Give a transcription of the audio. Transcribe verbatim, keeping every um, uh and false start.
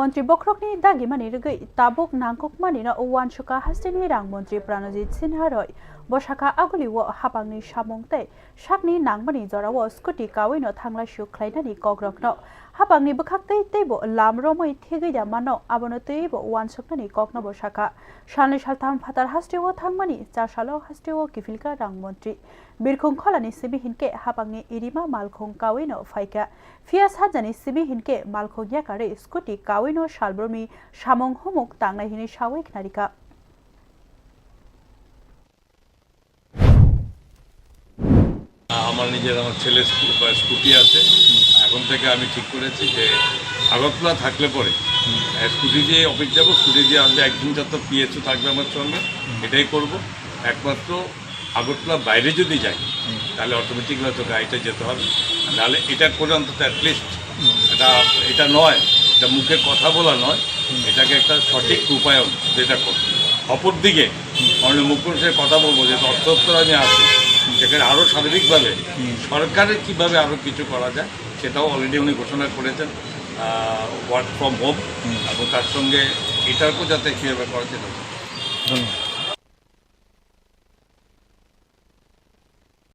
Montri bokhorokni dagimani rwgwi tabuk nangkukmanino uansukha hasteni rang montri Pranajit Sinha roi. Bo sakha agulio hapangni samung tei sakni nangmani jorao scooty kawino thanglaisu khlainani kokrokno. Hapangni bwkhak tei teibo lam romwi thigwi da mano, abono twibo uansuknani kokno bo sakha. Salni saltham phatar hasteo thangmani cha salo hasteo kiphilkha rang montri. Birkhung kholani simi hinkhe hapangni irima malkhung kawino phaikha. Phiya sajani simi hinkhe malkhung yakarwi scooty kawino salbrumni samung humuk tangnai hinwi sawi khnarikha. আমার নিজের আমার ছেলে স্কু- বা স্কুটি আছে। এখন থেকে আমি ঠিক করেছি যে আগরতলা থাকলে পরে স্কুটি দিয়ে অফিস যাবো, স্কুটি দিয়ে আসবে। একদিন যত পিএসও থাকবে আমার সঙ্গে, এটাই করব। একমাত্র আগরতলা বাইরে যদি যাই, তাহলে অটোমেটিক হয়তো গাড়িটা যেতে হবে। নাহলে এটা করে অন্তত অ্যাটলিস্ট এটা এটা নয়, এটা মুখে কথা বলা নয়, এটাকে একটা সঠিক রূপায়ণ যেটা করতে। অপরদিকে মাননীয় মুখ্যমন্ত্রীর সাথে কথা বলবো, যে অর্থ দপ্তর আমি আছি, সেখানে আরও সার্বিকভাবে সরকারের কিভাবে আরও কিছু করা যায়, সেটাও অলরেডি উনি ঘোষণা করেছেন, ওয়ার্ক ফ্রম হোম, এবং তার সঙ্গে এটাকেও যাতে কীভাবে করা যায়। ধন্যবাদ।